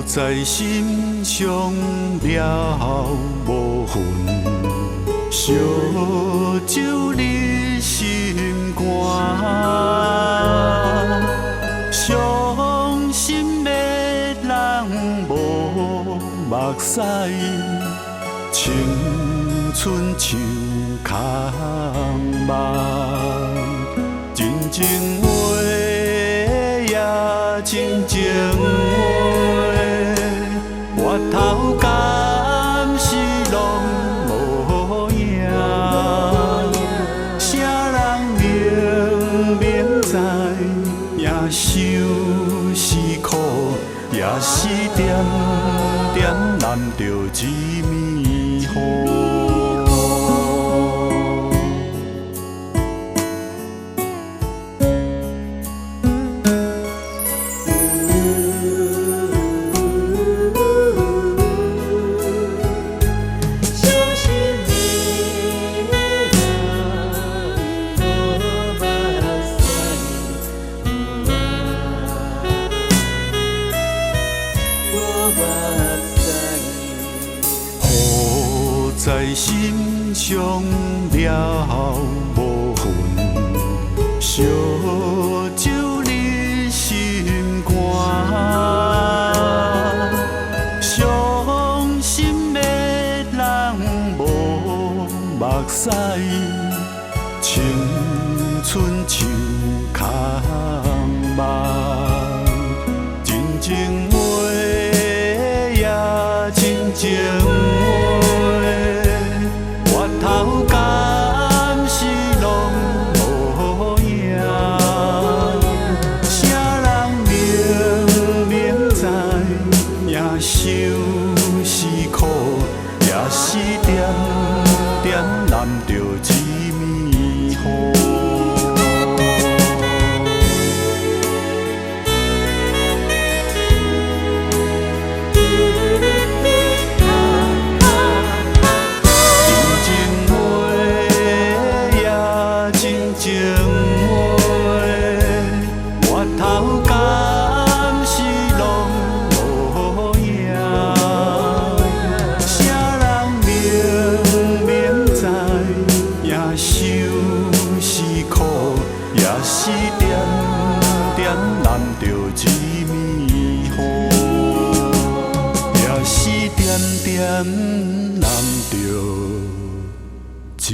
在心上了無痕，燒酒你心肝。傷心的人無目屎，青春像空夢，真情話也真情話，回頭敢是攏無影。啥人明明知，影想是苦，也是點點攬著一暝雨。傷心的人無目屎，無目屎。雨在心上了無痕，燒酒你心肝。傷心的人無目屎，青春像空夢，真情話也真情話，回頭敢是攏無影。啥人明明知，影想是苦，也是點點攬著一暝雨。真情話也真情話，回頭敢是攏無影。啥人明明知，影想是苦，也是點點攬著一暝雨，也是點點攬著一